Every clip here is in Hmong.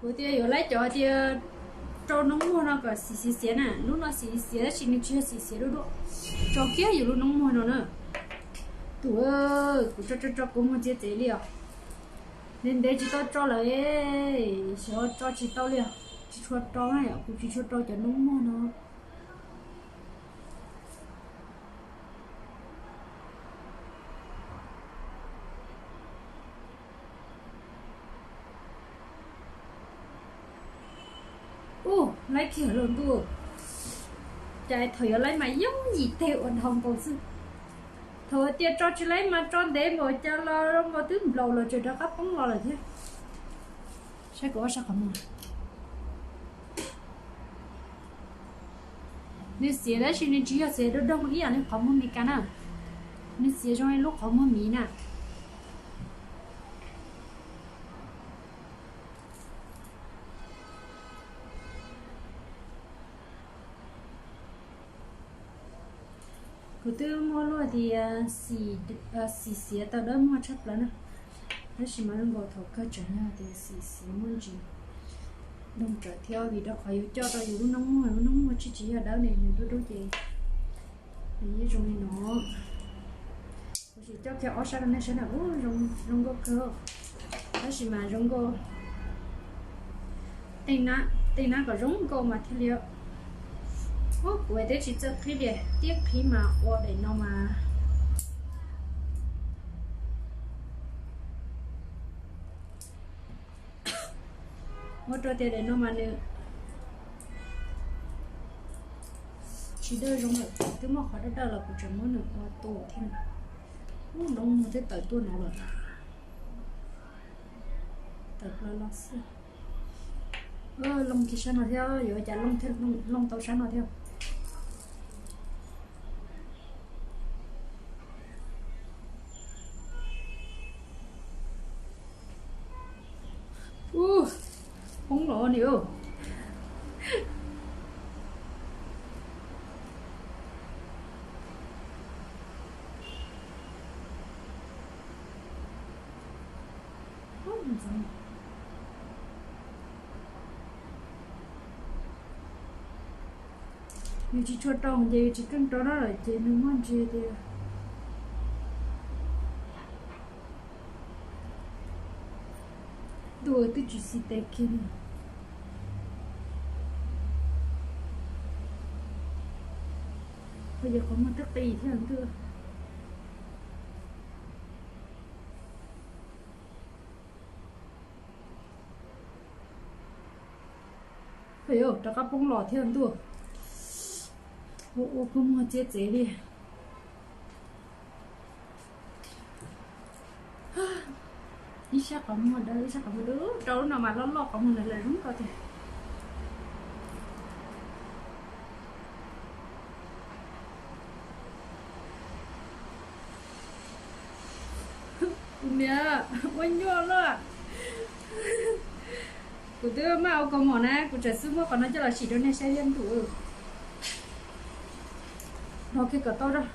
Kuv tias yuav laib cov tias rau noob muag no kom xim xiav xiav na, lub no xim xiav tab sis nws tsis yog xim xiav dub dub, tso kiag yus lub noob muag no na. Tus, kuv tso tso tso kua muag txiav txev li os. Ntev ntev tsis tau tso lawm, xyov tso tsis tau li os, tsis tshua rau na yom, kuv tsis tshua rau cov noob muag no. Ub, laib kiag los ntuj. Cas thaum yuav laib mas yooj yim teg ua dhau nkaus xwb. Thaum tias tso tsis laib mas tso ntev npaum cas los zoo nkaus twb nplaum los tseem rov qab poob los lawm thiab. Saib kuv ob sab qhov muag. Nws xiav tab sis nws tsis yog xiav dub doog ib yam li qhov muag Meskas na. Nws xiav zoo li lub qhov muag miv na. Kuv twb muaj lub tias xim xiav tau dawb muag tshaj plaws na, tab sis mas zoo nkaus thaum kawg tseem yog tias xim xiav muaj ntsis doog tsawv thiab, vim rau qhov yuav coj rau yus lub noob muag, lub noob muag tsis tsis yog dawb ne, nws dub dub ces nws yeej zoo li no. Kuv sim coj kiag ob sab rau nej saib na, ub, zoo nkauj kawg, tab sis mas zoo nkauj. Tej nab kom zoo nkauj mas thiaj li. Ub, kuv twb tsis txawj qhib li, tiab qhib mas ua daim no mas. Ua rau tias daim no mas nws tsis dawj zoo lawm, twb muaj qhov dawb dawj los kuv tseem muab nws ua tu thiab. Ub, noob muag twb tawm tuaj no lawm. Tawm plaws los xwb. Looj kiag sab no thiab, yuav cas looj thiab, looj tau sab no thiab. Ub, poob los niam. Yus tsis tshua rau ces yus tsis keej rau na lawm ces nws muaj ntsis tias ntuj twb tsis xis tes kiag li. Ua ces qhov muag twb qis thiab ntuj. Rov qab poob los thiab ntuj. Ua ua kua muag txiav txev li. Ib sab qhov muag dawb, ib sab qhov muag dub, rau lub no mas loj loj qhov muag lawv lawv zoo nkauj tiag. Kuv niam, ua nyuaj lawm. Kuv twb maj ua kaus mom na, kuv tseem xub muab qhov no coj los sim rau nej saib thiab ntuj. Rho kiag kom tau rau.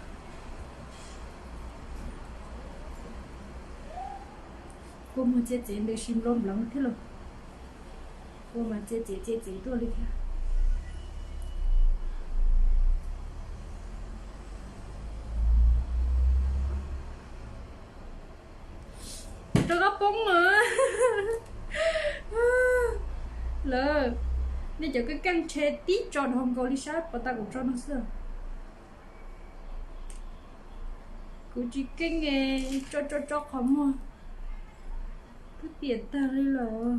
Kua muag txiav txev ntws si nplo npleev thiab los. Kua mas txiav txev txiav txev tuaj li thiab. Rov qab poob lawm. Lawm, nej cov keej keej ntshe tib tso dhau nkaus li sab pov tau kuv tso no xwb. Kuv tsis keej, tso tso tso qhov muag twb piam tag li lawm.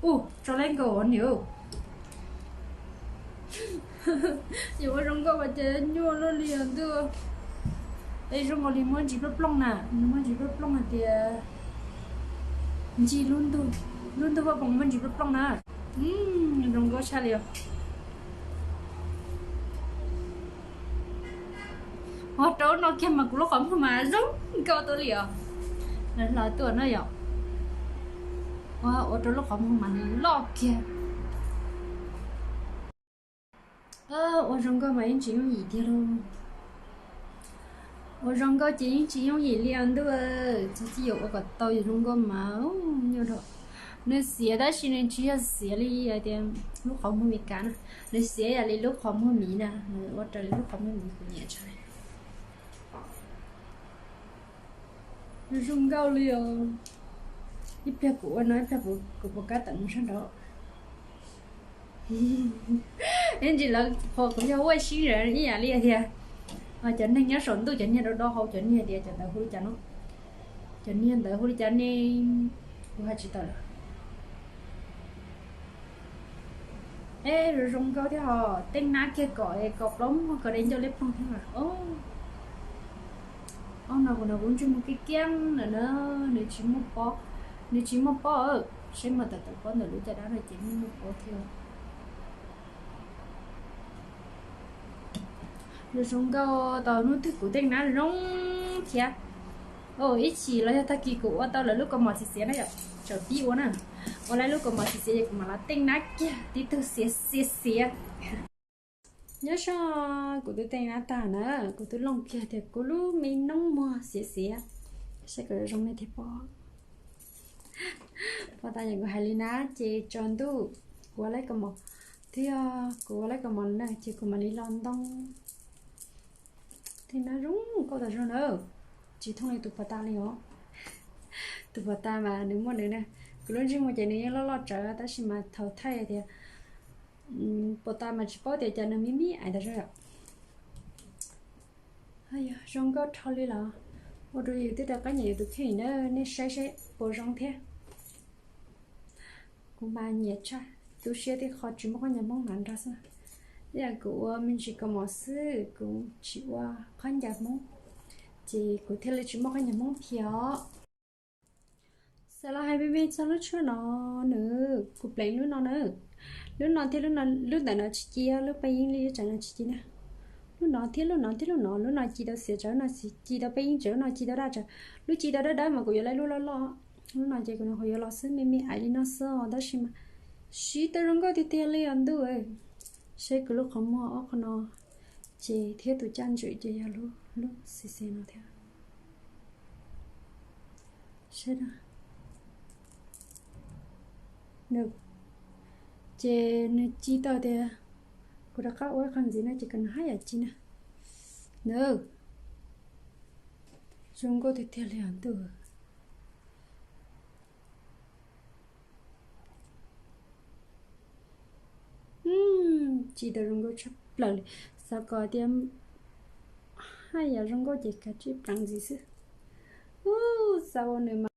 Ub, tso leb nkaus niam. Yuav ua zoo nkauj mas ces nyuaj luaj li os ntuj. Es zoo nkaus li muaj ntsis plooj plooj na, nws muaj ntsis plooj plooj hais tias ncig lub ntuj, lub ntuj vaj poom muaj ntsis plooj plooj na. Zoo nkauj tshaj li os. Ua rau no kiag mas kuv lub qhov muag mas zoo nkauj tuaj li os. Lawv hla tuaj na yom. Ua rau lub qhov muag mas nws loj kiag. Ua zoo nkauj mas yeej tsis yooj yim tiag lauj. Ua zoo nkauj ces yeej tsis yooj yim li os ntuj. Txhob txwm yuav ua kom tau zoo nkauj mas nyuaj dhau. Nws xiav tab sis nws tsis yog xiav li hais tias lub qhov muag Meskas na. Nws xiav yam li lub qhov muag miv na, nws ua raws li lub qhov muag miv kuv nyiam tshaj. Zoo nkauj li os. Ib pliag kuv ua no ib pliag kuv puas kam tawm mus sab nraud. Ib ntsis lawv qhuas kuv yog ua sib zam ib yam li tias cov neeg nyob saum ntuj cov niag do do hau cov niag tias cov ntawd hu li cas no. Cov niag ntawd hu li cas ne, kuv hais tsis tawm lawm. Es zoo nkauj thiab ho, teej nab kiag kom es kom plaub muag kom de ncauj liab ploog thiab mas. Ob no kuv no kuv ntsej muag kiab kiab lawm na, nws tsis muaj pob, nws tsis muaj pob. Seb mas tawm tawm pob ntawm lub caj dab no ces muaj muaj pob thiab. Zoo zoo nkauj tau hnub twg kuv teej nab zoo thiab. Ib chim los yog tag kis kuv ua tau lawv lub kaus mom xiav xiav na yom, tsawm pib ua na. Ua lawv lub kaus mom xiav xiav es kuv mam los teej nab kiag tib tug xiav xiav xiav. Nyob zoo, kuv twb teej nab tag na, kuv twb looj kiag tias kuv lub me noob muag xiav xiav, saib kom zoo nej thiaj pom. Pom tas yog kuv hais li na ces tsaus ntuj, kuv ua lawv kaus mom, twb yog kuv ua lawv kaus mom na ces kuv mam li los ntoo. Tej nab zoo nkauj tas zog na, tsis thooj li tus pos tas li os. Tus pos tas mas nws muaj nws na, kuv lub ntsej muag ces nws yeej loj loj tsawv tab sis mas thaum thaij tias pos tas mas tsis paub tias cas nws me me ais tas zog. Yog zoo nkauj dhau li los ua rau yus twb rov qab nyiam yus tus kheej na, nej saib seb puas zoo thiab. Kuv mas nyiam tshaj, tu siab tej qho tsis muaj qhob nyas Hmoob hnav nrog xwb. Ib yam kuv ua me ntsis kaus mom xwb, kuv tsis ua qhob nyas Hmoob, ces kuv thiaj li tsis muaj qhob nyas Hmoob thiab os. Xav los hais me me txog lub tshuaj no na, kuv pleev lub no na. Lub no thiab lub ntawm no tsis ci, lub paj yeeb li lub tsawv no tsis ci na. Lub no thiab lub no thiab lub no, lub no ci tau xiav tsawv, lub no ci tau paj yeeb tsawv, lub no ci tau daj tsawv. Lub ci tau dawb dawb mas kuv yuav lawv lub loj loj. Lub no ces kuv nyuam qhuav yuav los xwb, me me ais li no xwb os tab sis mas siv tau zoo nkauj tiag tiag li os ntuj. Saib kuv lub qhov muag ob qhov no ces thiab tus caj ntswm ces yog lub lub xis xis no thiab. Saib na. Ces nws ci tau tias kuv rov qab ua ib qho ntxiv no ces kom nws haj yam ci na. Nws zoo nkauj tiag tiag li os ntuj. Ci tau zoo nkauj tshaj plaws li. Xav kom tias haj yam zoo nkauj ces kav tsij pleev ntxiv xwb. Ub, xav ua nws mas